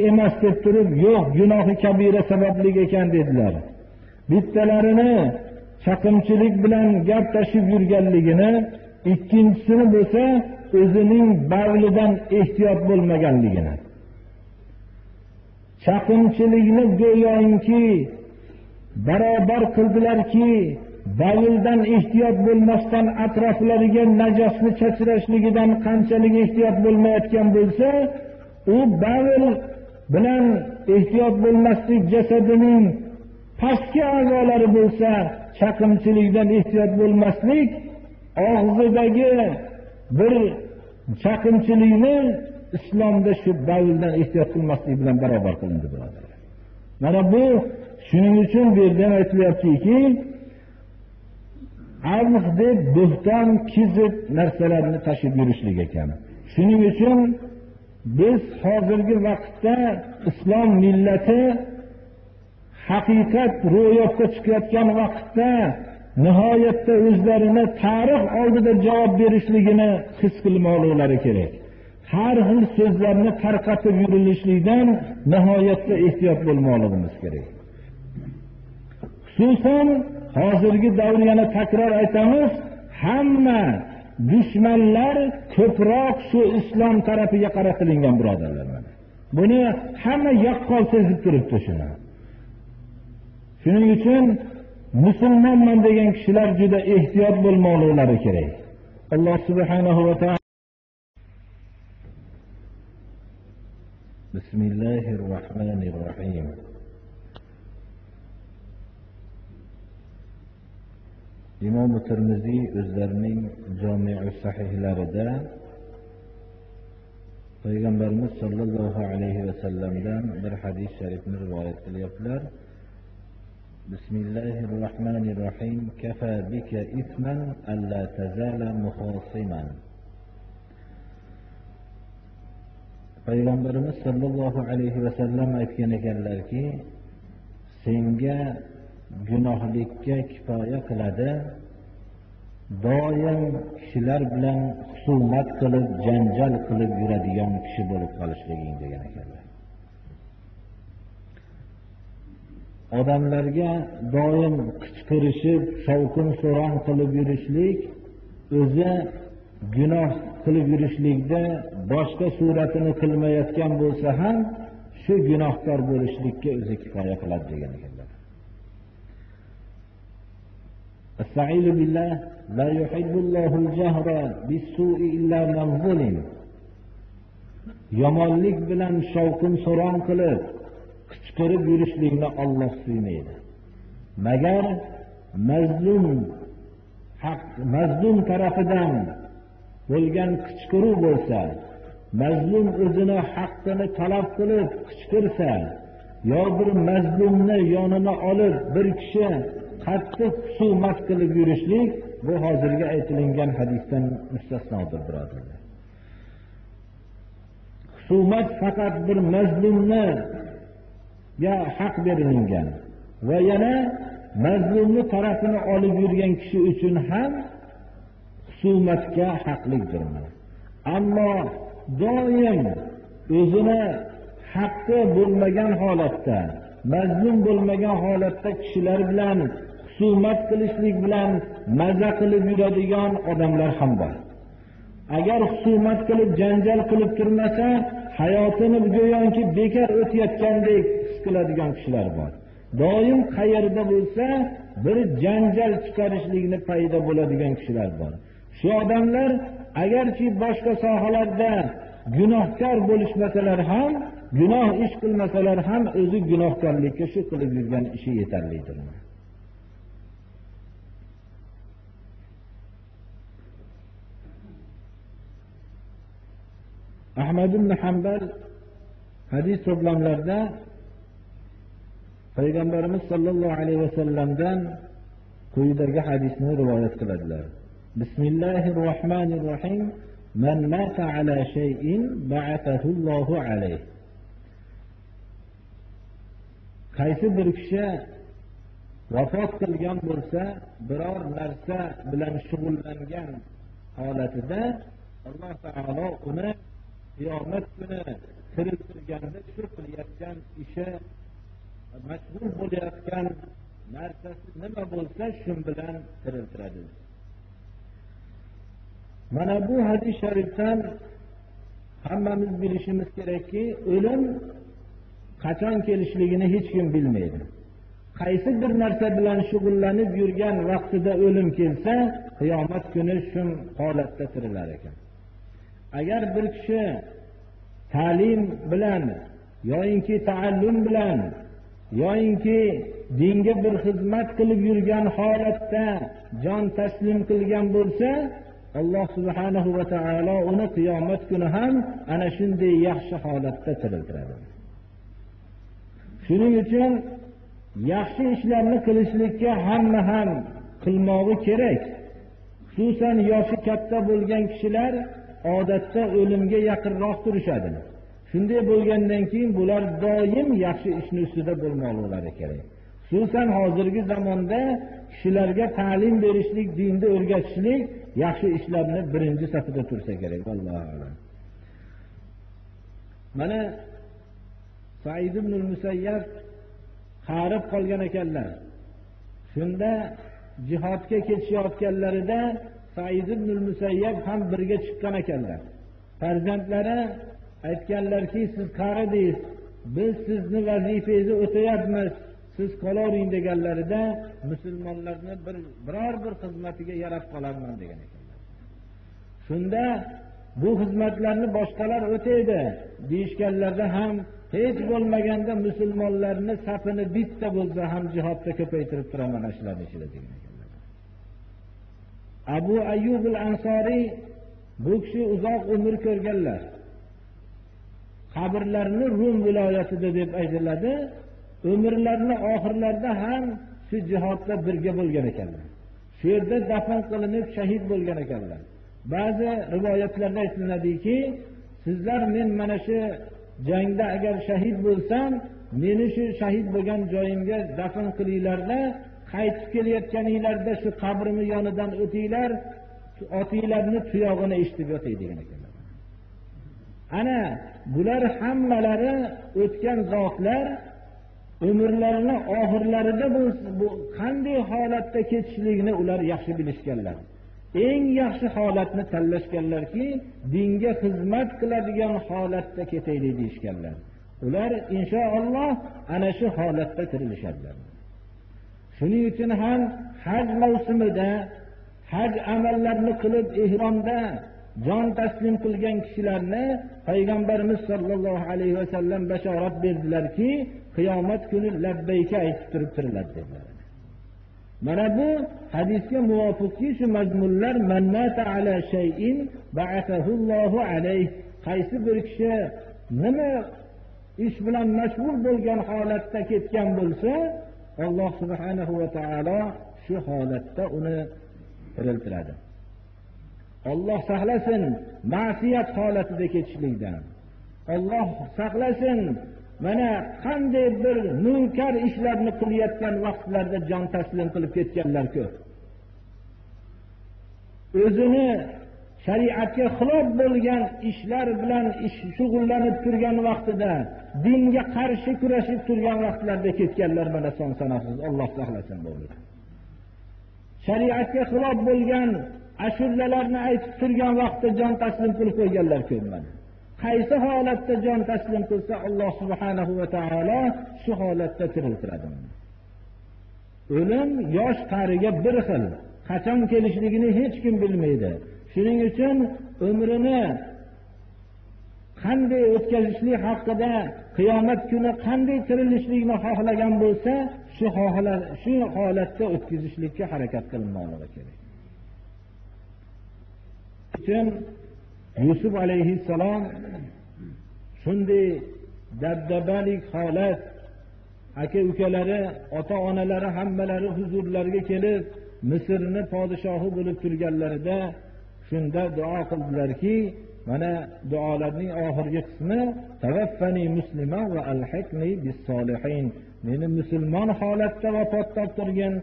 emas deb turib, yo'q, gunohi kabira sababli ekan dedilar. Bittalarini chaqimchilik bilan gap tashib yurganligini, ikkinchisini bo'lsa o'zining bavlidan ehtiyot bo'lmaganligini. Chaqimchilikni go'yoki barobar qildilarki, bavldan ehtiyot bo'lmasdan atroflariga najosni chachrashligidan qanchalik ehtiyot bo'lmayotgan bo'lsa, u bavl bilan ehtiyot bo'lmaslik jasadining pastki a'zolari bo'lsa, chaqimchilikdan ehtiyot bo'lmaslik og'zidagi bir chaqimchilikni islomda shu bavldan ehtiyot qilmaslik bilan barobar qilindi, birodarlar. Mana bu shuning uchun bu yerda aytilyaptiki, avh deb bo'xton, kizib narsalarni tashib yurishlik ekan. Shuning uchun biz hozirgi vaqtda islom millati haqiqat ro'yobga chiqayotgan vaqtda nihoyatda o'zlarini tarix oldida javob berishligini his qilmoqlari kerak. Har xil so'zlarni tarqatib yurilishlikdan nihoyatda ehtiyot bo'lmoqligimiz kerak. Xususan hozirgi davr, yana takror aytamiz, hamma dushmanlar ko'proq shu islom tarafiga qaratilingan, birodarlar. Buni hamma yaqqol sezib turibdi shuni. Shuning uchun musulmonman degan kishilar juda ehtiyot bo'lmoqlari kerak. Alloh subhanahu va taolo. Bismillahirrohmanirrohim. Imom Termiziy o'zlarining Jami'i sahihlarida Payg'ambarimiz sollallohu alayhi va sallamdan bir hadis sharifni rivoyat qilyaptilar. Bismillahirrohmanirrohim. Kafa bika isman alla tazala mukhasiman. Payg'ambarimiz sollallohu alayhi va sallam aytgan ekanlarki, senga gunohlikka kifoya qiladi, doim kishilar bilan husumat qilib, janjal qilib yuradigan kishi bo'lib qolishliging degan ekanlar. Odamlarga doim qichqirishib, shovqin-suron qilib yurishlik o'zi gunoh qilib yurishlikda boshqa suratini qilmayotgan bo'lsa ham shu gunohkor bo'lishlikka o'zi kifoya qiladi degan ekanlar. Estaizu billah, la yuhibbullohu al-jahra bis-su'i illa man zulim. Yomonlik bilan shovqin-suron qilib, qichqirib yurishlikni Alloh suymaydi. Magar mazlum haq, mazlum tarafidan bo'lgan qichqiruv bo'lsa, mazlum o'zini haqqini talab qilib qichqirsa, yo bir mazlumni yonina olib bir kishi qattiq husumat qilib yurishlik, bu hozirgi aytilingan hadisdan mustasnodir, birodarlar. Husumat faqat bir mazlumni ya haq berilingan va yana mazlumni tarafini olib yurgan kishi uchun ham husumatga haqlidir. Ammo doim o'zini haqqi bo'lmagan holatda, mazlum bo'lmagan holatda kishilar bilan husumat qilishlik bilan maza qilib yuradigan odamlar ham bor. Agar husumat qilib, janjal qilib turmasa, hayotini go'yoki bekor o'tayotgandek his qiladigan kishilar bor. Doim qayerda bo'lsa bir janjal chiqarishlikni paydo bo'ladigan kishilar bor. Shu odamlar agarchi boshqa sohalarda gunohkor bo'lishmasalar ham, gunoh ish qilmasalar ham o'zi gunohkorlikka shu qilib yurgan ishi yetarlidir. Ahmad ibn Hanbal hadis to'plamlarida Payg'ambarimiz sollallohu alayhi vasallamdan quyidagi hadisni rivoyat qiladilar. Bismillahirrohmanirrohim. Man mata ala shay'in ba'athahu Allohu alayh. Qaysi bir kishi vafot qilgan bo'lsa, biror narsa bilan shug'ullangan holatida Alloh taolo uni qiyomat kuni tiriltirganda shu qilayotgan ishi, mashg'ul bo'layotgan narsasi nima bo'lsa, shu bilan tiriltiradi. Mana bu hadis sharifdan hammamiz bilishimiz kerakki, o'lim qachon kelishligini hech kim bilmaydi. Qaysi bir narsa bilan shug'ullanib yurgan vaqtida o'lim kelsa, qiyomat kuni shu holatda tirilar ekan. Agar bir kishi ta'lim bilan yoinki taallum bilan yoinki dinga bir xizmat qilib yurgan holatda jon taslim qilgan bo'lsa, Alloh subhanahu va taolo uni qiyomat kuni ham ana shunday yaxshi holatda tiriltiradi. Shuning uchun yaxshi ishlarni qilishlikka hamma ham qilmog'i kerak. Xususan yoshi katta bo'lgan kishilar odatda o'limga yaqinroq turishadi. Shunday bo'lgandan keyin bular doim yaxshi ishni ustida bo'lmoqlari kerak. Xususan hozirgi zamonda kishilarga ta'lim berishlik, dinni o'rgatishlik yaxshi ishlarni birinchi safida tursa kerak. Allohu a'lam. Mana Said ibn al-Musayyab qarib qolgan ekanlar. Shunda jihodga ketishayotganlarida Said ibn al-Musayyab ham birga chiqqan ekanlar. Farzandlari aytganlarki, siz qaridingiz, biz sizni vazifangizni o'tayapmiz, siz qolavering deganlarida musulmonlarni biror bir xizmatiga yarab qolarman degan ekanlar. Shunda bu xizmatlarni boshqalar o'taydi deyishganlarda ham hech bo'lmaganda musulmonlarni safini bitta bo'lsa ham jihodda ko'paytirib turaman shularni ichida degan ekanlar. Abu Ayyub al-Ansoriy, bu kishi uzoq umr ko'rganlar. Qabrlarini Rum viloyatida deb aytiladi. Umrlarini oxirlarida ham shu jihodda birga bo'lgan ekanlar. Shu yerda dafn qilinib shahid bo'lgan ekanlar. Ba'zi rivoyatlarda aytiladiki, sizlar men mana shu jangda agar shahid bo'lsam, meni shu shahid bo'lgan joyimga dafn qilinglarda, qaytib kelayotganinglarda shu qabrimni yonidan o'tinglar, otinglarni tuyog'ini eshitib yotay degan ekanlar. Ana bular hammalari o'tgan zotlar umrlarini oxirlarida bu qanday holatda ketishligini ular yaxshi bilishganlar. Eng yaxshi holatni tanlashganlarki, dinga xizmat qiladigan holatda ketaylik deyishganlar. Ular inshaalloh ana shu holatda tirilishadilar. Shuning uchun ham haj mavsumida haj amallarini qilib ihromda jon taslim qilgan kishilarni Payg'ambarimiz sollallohu alayhi vasallam bashorat berdilarki, qiyomat kuni labbayka aytib turib tiriladi dedilar. Mana bu hadisga muvofiqki shu mazmunlar man mata ala shay'in ba'athahu Allohu alayh, qaysi bir kishi nima ish bilan mashg'ul bo'lgan holatda ketgan bo'lsa, Alloh subhanahu va taolo shu holatda uni tiriltiradi. Alloh saqlasin ma'siyat holatida ketishlikdan. Alloh saqlasin mana qanday bir munkar ishlarni qilayotgan vaqtlarda jon taslim qilib ketganlar ko'p. O'zini shariatga xilof bo'lgan ishlar bilan shug'ullanib turgan vaqtida, dinga qarshi kurashib turgan vaqtlarda ketganlar mana son sanoqsiz. Alloh saqlasin bo'ldi. Shariatga xilof bo'lgan ashulalarni aytib turgan vaqtda jon taslim qilib qo'yganlar ko'p mana. Qaysi holatda jon taslim qilsa, Alloh subhanahu va taolo shu holatda tiriltiradi. O'lim yosh qariga bir xil, qachon kelishligini hech kim bilmaydi. Shuning uchun umrini qanday o'tkazishlik haqida, qiyomat kuni qanday tirilishlikni xohlagan bo'lsa, shu holatda o'tkazishlikka harakat qilinmoqligi kerak. Uchun Yusuf alayhissalom shunday dabdabalik holat, aka-ukalari, ota-onalari hammalari huzurlariga kelib, Misrni podshohi bo'lib turganlarida shunda duo qildilarki, mana duolarning oxirgi qismi tavaffani musliman va alhiqni bis solihin. Meni musulmon holatda vafot toptirgin